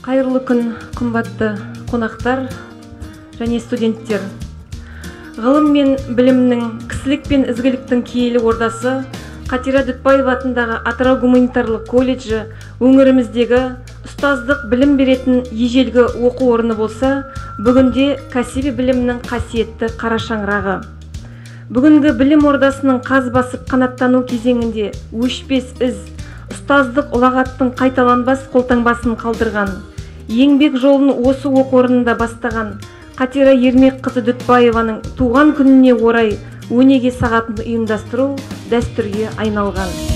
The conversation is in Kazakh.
Қайырлы күн, қымбатты қонақтар және студенттер. Ғылым мен білімнің, кісілік пен ізгіліктің киелі ордасы Қатира Дүтбаева атындағы Атырау гуманитарлық колледжі өңіріміздегі ұстаздық білім беретін ежелгі оқу орны болса, бүгінде кәсіби білімнің қасиетті қара шаңырағы. Бүгінгі білім ордасының қаз басып қанаттану кезеңінде өшпес із, ұстаздық ұлағаттың қайталанбас қолтаңбасын қалдырған, еңбек жолын осы оқу орнында бастаған Қатира Ермекқызы Дүтбаеваның туған күніне орай өнеге сағатын ұйымдастыру дәстүрге айналған.